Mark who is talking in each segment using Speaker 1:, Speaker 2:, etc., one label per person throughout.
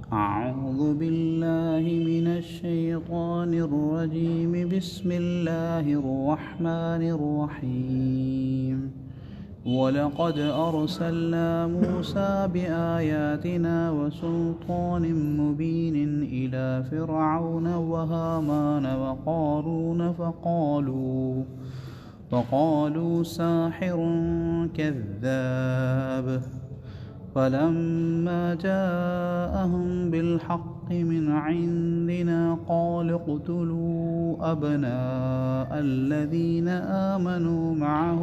Speaker 1: أعوذ بالله من الشيطان الرجيم. بسم الله الرحمن الرحيم. ولقد أرسلنا موسى بآياتنا وسلطان مبين إلى فرعون وهامان وقارون فقالوا ساحر كذاب. فلما جاءهم بالحق من عندنا قالوا اقتلوا أبناء الذين آمنوا معه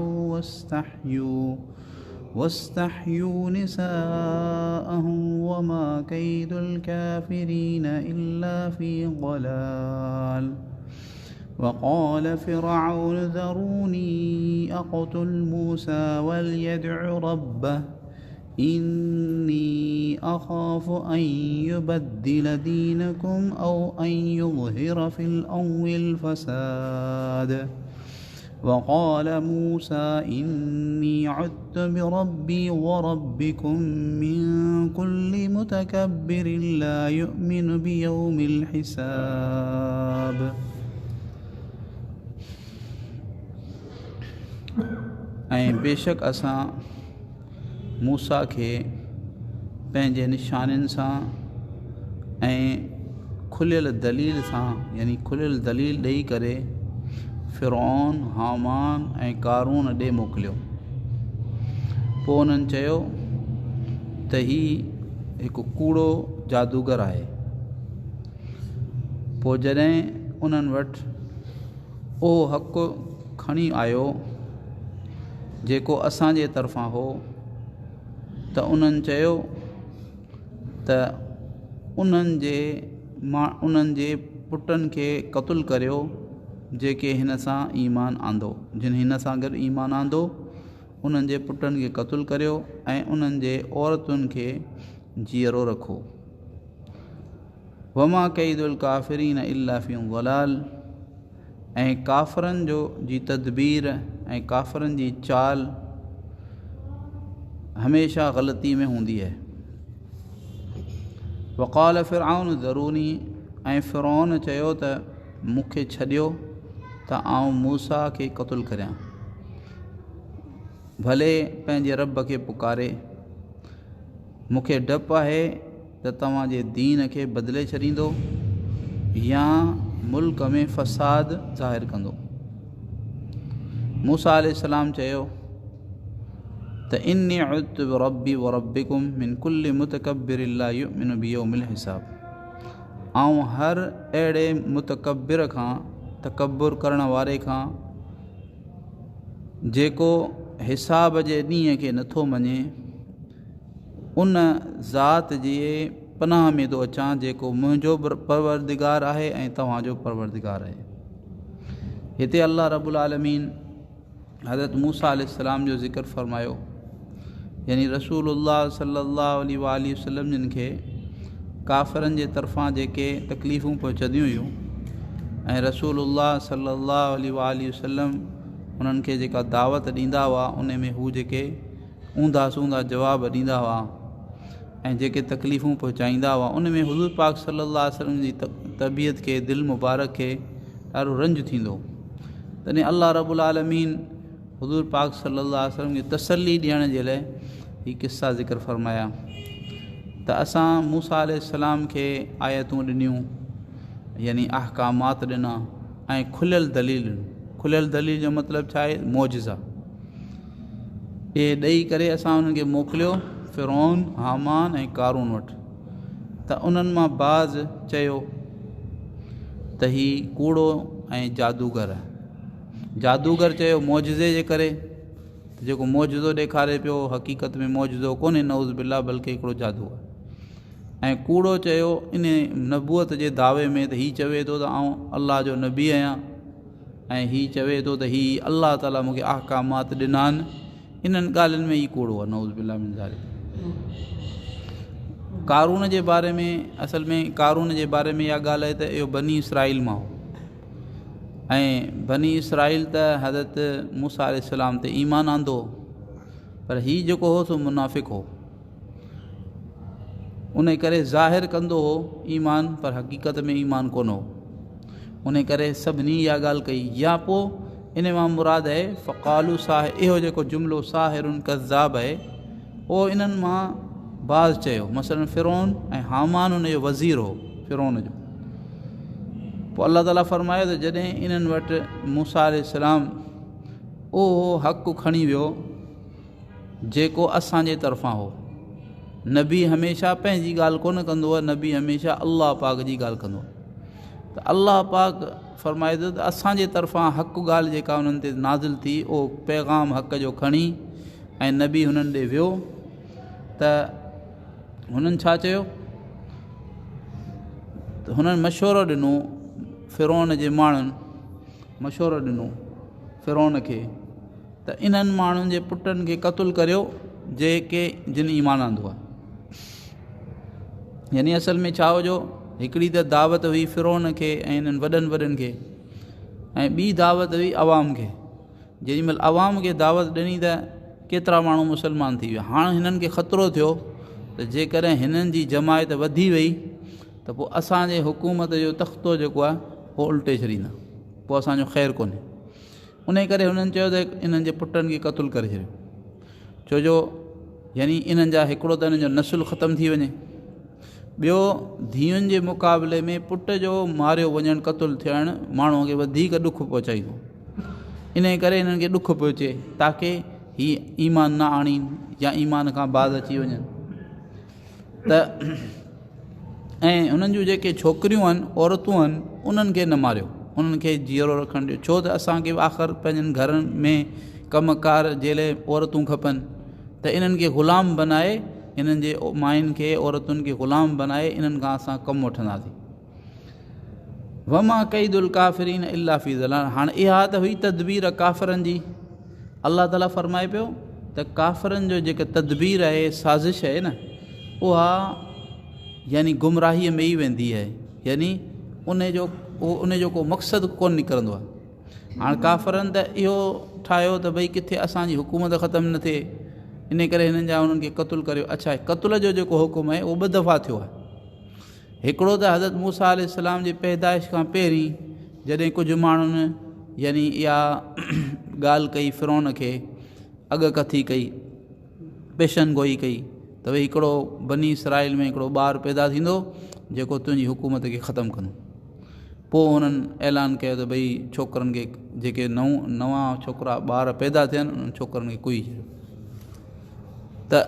Speaker 1: واستحيوا نساءهم وما كيد الكافرين إلا في ضلال. وقال فرعون ذروني أقتل موسى وليدع ربه إني أخاف أن يبدل دينكم أو أن يظهر في الأرض الفساد. وقال موسى إني عدت بربي وربكم من كل متكبر لا يؤمن بيوم الحساب.
Speaker 2: ऐं बेशक असां मूसा खे पंहिंजे निशानियुनि सां ऐं खुलियल दलील सां, यानी खुलियल दलील ॾेई करे फिरौन, हामान ऐं कारून ॾे मोकिलियो। पोइ उन्हनि चयो त हीउ हिकु कूड़ो जादूगर आहे। पोइ जॾहिं उन्हनि वटि उहो हक़ खणी आयो जेको असांजे तरफ़ां हो, त उन्हनि चयो त उन्हनि जे पुटनि खे क़तलु करियो जेके हिन सां ईमान आंदो, जिन हिन सां गॾु ईमान आंदो उन्हनि जे पुटनि खे क़तलु करियो ऐं उन्हनि जे औरतुनि खे जीअरो रखो। वमा कैदुल काफ़िरीन इल्ला फ़ी ज़लाल। ऐं काफ़रनि जो जी तदबीर ऐं काफ़रनि जी चाल हमेशा ग़लती में हूंदी आहे। वक़ाल फ़िरऔन ज़रूनी। ऐं फ़िरौन चयो त मूंखे छॾियो त आउं मूसा खे क़तलु करियां, भले पंहिंजे रब खे पुकारे। मूंखे डपु आहे त तव्हांजे दीन खे बदिले छॾींदो या मुल्क में फसाद ज़ाहिर कंदो। मूसा अलैहिस्सलाम चयो त इन्नी उद्तु बिरब्बी व रब्बिकुम मिन कुल्लि मुतकब्बिर ला युमिनु बियौमिल हिसाब। आउं हर अहिड़े मुतकब्बिर खां, तकब्बुर करण वारे खां, जेको हिसाब जे ॾींहं खे नथो मञे, उन ज़ात जे पनाह में थो अचां जेको मुंहिंजो परवरदिगार आहे ऐं तव्हांजो परवरदिगार आहे। हिते अलाह रब्बुल आलमीन हज़रत मूसा अलैहिस्सलाम जो ज़िक्र फ़रमायो, यानी रसूलुल्लाह सल्लल्लाहु अलैहि वसल्लम जिन खे काफ़रनि जे तरफ़ां जेके तकलीफ़ूं पहुचंदियूं हुयूं ऐं रसूलुल्लाह सल्लल्लाहु अलैहि वसल्लम उन्हनि खे जेका दावत ॾींदा हुआ उन में हू जेके ऊंधा सूंधा जवाब ॾींदा हुआ ऐं जेके तकलीफ़ूं पहुचाईंदा हुआ, उन में हुज़ूर पाक सल्लल्लाहु अलैहि वसल्लम जी तबीयत खे, दिलि मुबारक खे ॾाढो रंज थींदो। तॾहिं अलाह रब्बुल आलमीन हुज़ूर पाक सल्लल्लाहु अलैहि वसल्लम खे तसली ॾियण जे लाइ ही किस्सा ज़िक्र फ़रमाया त असां मूसा अलैहिस्सलाम खे आयतूं ॾिनियूं, यानी अहकामात ॾिना ऐं खुलियल दलील ॾिनो। खुलियल दलील जो मतिलबु छा आहे? मौजिज़ा। इहे ॾेई करे असां उन्हनि खे मोकिलियो फिरौन, हामान ऐं कारून वटि, त उन्हनि मां बाज़ चयो त हीउ कूड़ो ऐं जादूगर आहे। जादूगर चयो मौजिज़े जे करे, त जेको मौजिज़ो ॾेखारे पियो हक़ीक़त में मौजिज़ो कोन्हे, नऊज़ बिल्ला, बल्कि हिकिड़ो जादू आहे। ऐं कूड़ो चयो इन नबूअत जे दावे में त हीउ चवे थो त आउं अलाह जो नबी आहियां ऐं हीउ चवे थो त हीउ अलाह ताला मूंखे अहकामात ॾिना आहिनि, इन्हनि ॻाल्हियुनि में ई कूड़ो आहे, नऊज़ बिल्ला मिन ज़ालिक। कारून जे बारे में, असल में कारून जे बारे में इहा ॻाल्हि आहे त इहो बनी इसराइल मां हो ऐं बनी इसराइल त हज़रत मूसा अलैहिस्सलाम ते ईमान आंदो, पर हीउ जेको हो सो मुनाफ़िक हो। ان ڪري ظاهر ڪندو هو ايمان پر حقيقت ۾ ايمان ڪونه هو. ان ڪري سڀني اها ڳالهه ڪئي. يا پوء ان مان مراد آهي فقالو ساحر، اهو جيڪو جملو ساحر ڪذاب آهي اهو انهن مان بعض چيو، مثلا فرعون ۽ هامان ان جو وزير هو فرعون جو. پوء الله تعاليٰ فرمايو ته جڏهن انهن وٽ موسيٰ عليه السلام اهو حق کڻي ويو جيڪو اسان جي طرفان هو. نبي هميشه پنهنجي ڳالهه ڪونه ڪندو آهي، نبي هميشه الله پاڪ جي ڳالهه ڪندو آهي. ته الله پاڪ فرمائي ٿو ته اسان جي طرفان حق ڳالهه جيڪا انهن تي نازل ٿي اهو پيغام حق جو کڻي ۽ نبي هنن ڏي ويو ته هنن ڇا چيو؟ ته هنن مشورو ڏنو فرعون جي ماڻهن مشورو ڏنو فرعون کي ته انهن ماڻهن جي پٽن کي قتل ڪريو جيڪي جن ايمان آندو آهي. يعني اصل ۾ ڇا هو جو هڪڙي ته دعوت هئي فرعون کي ۽ انهن وڏن وڏن کي ۽ ٻي دعوت هئي عوام کي. جيڏي مهل عوام کي دعوت ڏني ته ڪيترا ماڻهو مسلمان ٿي ويا. هاڻ هنن کي خطرو ٿيو ته جيڪڏهن هنن جي جماعت وڌي وئي ته پوء اسان جي حڪومت جو تختو جيڪو آهي اهو الٽي ڇڏيندا، پوء اسان جو خير ڪونهي. انهي ڪري هنن چيو ته انهن جي پٽن کي قتل ڪري ڇڏيو، ڇو جو يعني انهن جا هڪڙو ته انهن جو نسل ختم ٿي وڃي، ٻيو ڌيئن جي مقابلي ۾ پٽ جو ماريو وڃڻ قتل ٿيڻ ماڻهوء کي وڌيڪ ڏک پهچائيندو، انهي ڪري انهن کي ڏک پهچي تاڪه هي ايمان نه آڻين يا ايمان کان باز اچي وڃن. ته ۽ انهن جون جيڪي ڇوڪريون آهن عورتون آهن انهن کي نه ماريو انهن کي جيئرو رکڻ ڏيو ڇو ته اسانکي به آخر پنهنجن گهرن ۾ ڪم ڪار جي لاء عورتون کپن ته انهن کي غلام بنائي انهن جي ماين کي عورتن کي غلام بنائي انهن کان اسان ڪم وٺنداسين. وما ڪيد الڪافرين الا في ضلال. هاڻ اها ته هئي تدبير ڪافرن جي. الله تعالي فرمائي پيو ته ڪافرن جو جيڪا تدبير آهي سازش آهي نه اها يعني گمراهيء ۾ ئي ويندي آهي، يعني ان جو ان جو ڪو مقصد ڪونه نڪرندو آهي. هاڻ ڪافرن ته اهو ٺاهيو ته ڀئي ڪٿي اسان جي حڪومت ختم نه ٿئي، ان ڪري هنن جا انهن کي قتل ڪريو. اڇا قتل جو جيڪو حڪم آهي اهو ٻه دفعا ٿيو آهي. هڪڙو ته حضرت موسيٰ عليه السلام جي پيدائش کان پهرين جڏهن ڪجهه ماڻهن يعني اها ڳالهه ڪئي فرعون کي اڳڪٿي ڪئي پيشن گوئي ڪئي ته ڀئي هڪڙو بني اسرائيل ۾ هڪڙو ٻار پيدا ٿيندو جيڪو تنهنجي حڪومت کي ختم ڪندو. پوء هنن اعلان ڪيو ته ڀئي ڇوڪرن کي جيڪي نئون نوان ڇوڪرا ٻار پيدا ٿين انهن ڇوڪرن کي ڪهي ڇڏيو. ته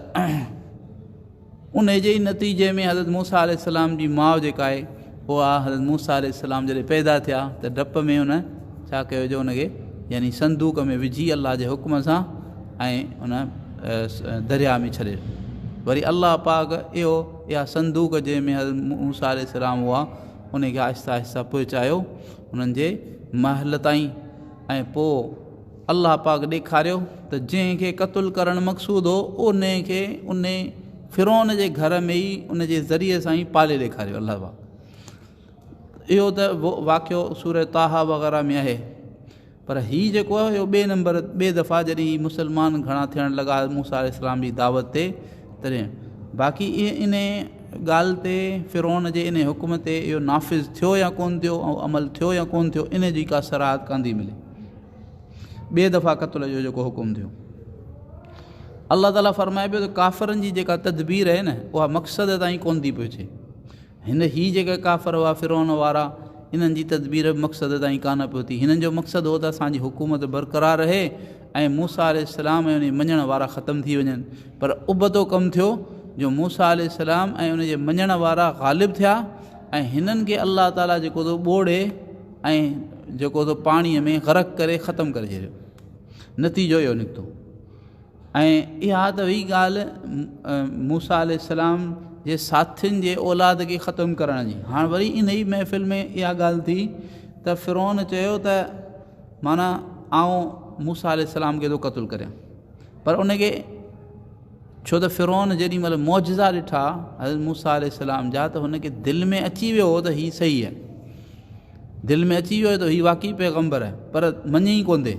Speaker 2: انهيء جي ئي نتيجي ۾ حضرت موسيٰ عليه السلام جي ماء جيڪا آهي اها حضرت موسيٰ عليه السلام جڏهن پيدا ٿيا ته ڊپ ۾ ان ڇا ڪيو جو ان کي يعني صندوق ۾ وجهي الله جي حڪم سان ۽ ان درياء ۾ ڇڏي ڏنو. وري الله پاڪ اهو اها صندوق جنهن ۾ حضرت موسيٰ عليه السلام هئا ان کي آهستي آهستي پهچايو انهن جي محل تائين ۽ پوء الله پاڪ ڏيکاريو ته جنهن کي قتل ڪرڻ مقصود هو انهي کي انهي فرعون جي گهر ۾ ئي ان جي ذريعي سان ئي پالي ڏيکاريو الله پاڪ. اهو ته واقعو سوره طه وغيره ۾ آهي، پر هي جيڪو آهي اهو ٻئي نمبر ٻئي دفعا جڏهن هي مسلمان گهڻا ٿيڻ لڳا موسيٰ عليه السلام جي دعوت تي تڏهن. باقي اهي انهي ڳالهه تي فرعون جي انهي حڪم تي اهو نافذ ٿيو يا ڪونه ٿيو ۽ عمل ٿيو يا ڪونه ٿيو انهي جي ڪا صراحت ڪانه ٿي ملي. ٻئي دفعا قتل جو جيڪو حڪم ٿيو الله تعاليٰ فرمائي پيو ته ڪافرن جي جيڪا تدبير آهي نه اها مقصد تائين ڪونه ٿي پهچي. هن هي جيڪي ڪافر هئا فرعون وارا انهن جي تدبير به مقصد تائين ڪانه پهتي. هنن جو مقصد هو ته اسان جي حڪومت برقرار رهي ۽ موسيٰ عليه السلام ۽ ان جي مڃڻ وارا ختم ٿي وڃن، پر ابتو ڪم ٿيو جو موسيٰ عليه السلام ۽ ان جي مڃڻ وارا غالب ٿيا ۽ هنن کي الله تعاليٰ جيڪو ٿو ٻوڙي ۽ جيڪو ٿو پاڻيء ۾ غرق ڪري ختم ڪري ڇڏيو. نتيجو اهو نڪتو. ۽ اها ته هئي ڳالهه موسيٰ عليه السلام جي ساٿين جي اولاد کي ختم ڪرڻ جي. هاڻ وري انهي محفل ۾ اها ڳالهه ٿي ته فرعون چيو ته معنيٰ آئون موسيٰ عليه السلام کي ٿو قتل ڪريان، پر ان کي ڇو ته فرعون جيڏي مهل معجزا ڏٺا حضرت موسيٰ عليه السلام جا ته هن کي دل ۾ اچي ويو هو ته هي صحيح آهي، دل ۾ اچي ويو ته هي واقعي پيغمبر آهي، پر مڃي ئي ڪونه ٿي.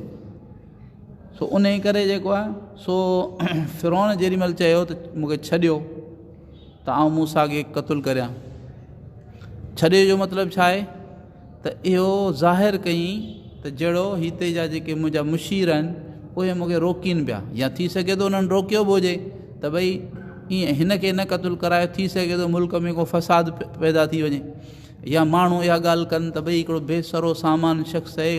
Speaker 2: سو انهي ڪري جيڪو آهي سو فرعون جيڏي مهل چيو ته مون کي ڇڏيو ته آئون موسيٰ کي قتل ڪريان. ڇڏيو جو مطلب ڇا آهي ته اهو ظاهر ڪيائين ته جهڙو هتي جا جيڪي منهنجا مشير آهن اهي مون کي روڪين پيا، يا ٿي سگهي ٿو انهن روڪيو به هجي ته ڀئي ائين هن کي نه قتل ڪرايو، ٿي سگهي ٿو ملڪ ۾ ڪو فساد پيدا ٿي وڃي، يا ماڻهو اها ڳالهه ڪن ته ڀئي هڪڙو بي سرو سامان شخص آهي،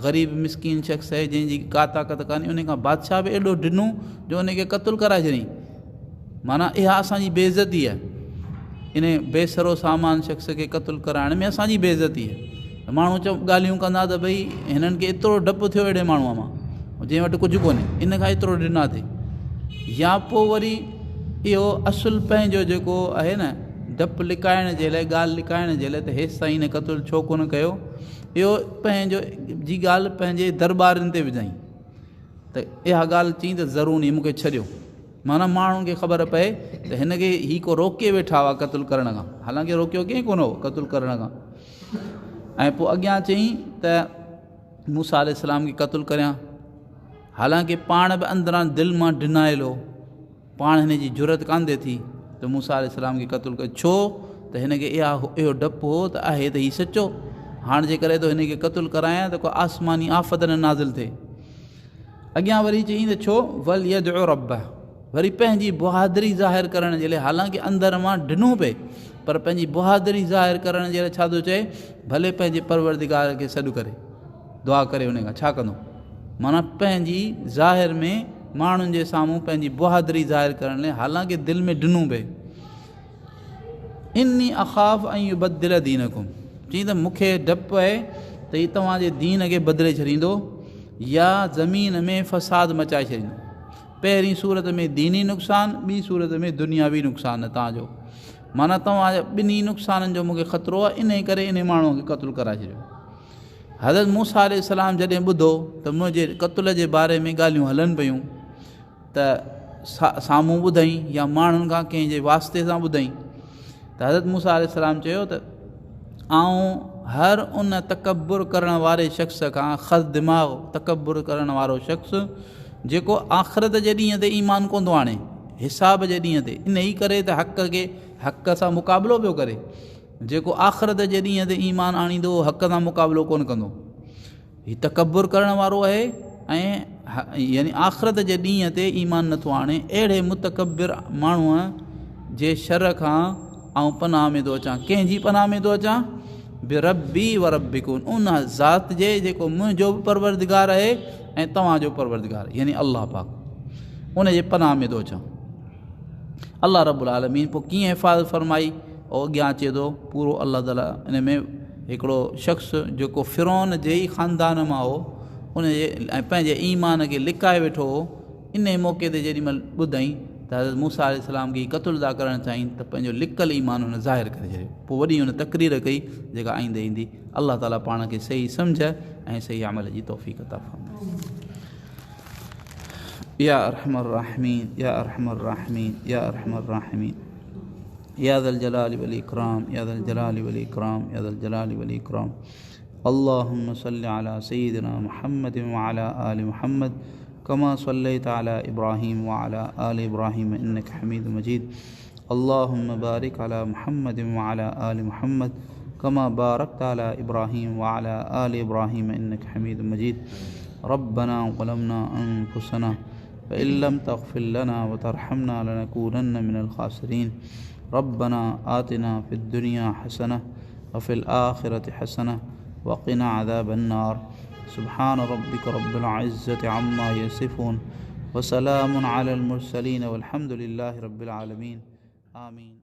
Speaker 2: غريب مسڪين شخص آهي، جنهن جي ڪا طاقت ڪانهي، ان کان بادشاهه به ايڏو ڊنو جو ان کي قتل ڪرائي ڇڏيائين. معنيٰ اها اسان جي بي عزتي آهي، ان بي سرو سامان شخص کي قتل ڪرائڻ ۾ اسان جي بي عزتي آهي. ماڻهو چئو ڳالهيون ڪندا ته ڀئي هنن کي ايترو ڊپ ٿيو اهڙي ماڻهوء مان جنهن وٽ ڪجهه ڪونهي، ان کان ايترو ڊنا ٿي. يا پوء وري اهو اصل پنهنجو جيڪو آهي نه ڊپ لڪائڻ جي لاء، ڳالهه لڪائڻ جي لاء ته هيستائين هن قتل ڇو ڪونه ڪيو، اهو پنهنجو جي ڳالهه پنهنجي درٻارين تي وجهائين ته اها ڳالهه چئين ته ضروري مون کي ڇڏيو، معنيٰ ماڻهن کي خبر پئي ته هن کي هي ڪو روڪي ويٺا هئا قتل ڪرڻ کان، حالانڪه روڪيو ڪنهن ڪونه هو قتل ڪرڻ کان. ۽ پوء اڳيان چئين ته موسيٰ عليه السلام کي قتل ڪريان، حالانڪه پاڻ به اندران دل مان ڊنايل هو، پاڻ هن جي جرئت ڪانه ٿي ٿي ته موسيٰ عليه السلام کي قتل ڪري، ڇو ته هن کي اهو ڊپ هو ته آهي ته هي سچو، هاڻ جيڪڏهن ٿو هن کي قتل ڪرايان ته ڪو آسماني آفت نه نازل ٿئي. اڳيان وري چيائين ته ڇو وليدع ربه، وري پنهنجي بهادري ظاهر ڪرڻ جي لاء، حالانڪه اندر مان ڊنو پئي پر پنهنجي بهادري ظاهر ڪرڻ جي لاء ڇا ٿو چئي، ڀلي پنهنجي پروردگار کي سڏ ڪري دعا ڪري ان کان ڇا ڪندو، معنيٰ پنهنجي ظاهر ۾ ماڻهن جي سامهون پنهنجي بهادري ظاهر ڪرڻ لاء، حالانڪه دل ۾ ڊنو پئي. اني اخاف ان يبدل دينڪم، چئي ته مون کي ڊپ آهي ته هي توهان جي دين کي بدلي ڇڏيندو يا زمين ۾ فساد مچائي ڇڏيندو. پهرين صورت ۾ ديني نقصان، ٻي صورت ۾ دنياوي نقصان توهان جو، معنيٰ توهان جا ٻنهي نقصانن جو مون کي خطرو آهي، انهي ڪري انهي ماڻهوء کي قتل ڪرائي ڇڏيو. حضرت موسيٰ عليه السلام جڏهن ٻڌو ته منهنجي قتل جي باري ۾ ڳالهيون هلن پيون ته سامهون ٻڌائين يا ماڻهن کان ڪنهن جي واسطي سان ٻڌائين ته حضرت موسيٰ عليه السلام چيو ته آئون هر ان تڪبر ڪرڻ واري شخص کان خر دماغ تڪبر ڪرڻ وارو شخص جيڪو آخرت جي ڏينهن تي ايمان ڪونه ٿو آڻي، حساب جي ڏينهن تي، انهي ڪري ته حق کي حق سان مقابلو پيو ڪري، جيڪو آخرت جي ڏينهن تي ايمان آڻيندو اهو حق سان مقابلو ڪونه ڪندو. هي تڪبر ڪرڻ وارو آهي ۽ يعني آخرت جي ڏينهن تي ايمان نٿو آڻي، اهڙي متڪبر ماڻهوء جي شر کان آئون پناهه ۾ ٿو اچان. ڪنهن جي پناهه ۾ ٿو اچان؟ بربي وربڪم، ان ذات جي جيڪو منهنجو به پروردگار آهي ۽ توهان جو پروردگار، يعني الله پاڪ، ان جي پناهه ۾ ٿو اچان. الله رب العالمين پوء ڪيئن حفاظت فرمائي او اڳيان اچي ٿو پورو. الله تعاليٰ ان ۾ هڪڙو شخص جيڪو فرعون جي ئي خاندان مان هو، ان جي ۽ پنهنجي ايمان کي لڪائي ويٺو هو، انهي موقعي تي جيڏي مهل ٻڌائين ته حضرت موسيٰ عليه السلام کي قتل ٿا ڪرڻ چاهين ته پنهنجو لڪل ايمان هن ظاهر ڪري ڇڏيو. پوء وڏي هن تقرير ڪئي جيڪا آئيندي ايندي. الله تعاليٰ پاڻ کي صحيح سمجهه ۽ صحيح عمل جي توفيق عطا فرمائي. يا ارحم الراحمين يا ارحم الراحمين يا ارحم الراحمين يا ذا الجلال والإكرام يا ذا الجلال والإكرام يا ذا الجلال والإكرام. اللهم صل على سيدنا محمد وعلى آل محمد كما صليت على إبراهيم وعلى آل إبراهيم إنك حميد مجيد. اللهم بارك على محمد وعلى آل محمد كما باركت على إبراهيم وعلى آل إبراهيم إنك حميد مجيد. ربنا ظلمنا أنفسنا فإن لم تغفر لنا وترحمنا لنكونن من الخاسرين. ربنا آتنا في الدنيا حسنة وفي الآخرة حسنة وقنا عذاب النار. سبحان ربك رب العزة عما يصفون وسلام على المرسلين والحمد لله رب العالمين. آمين.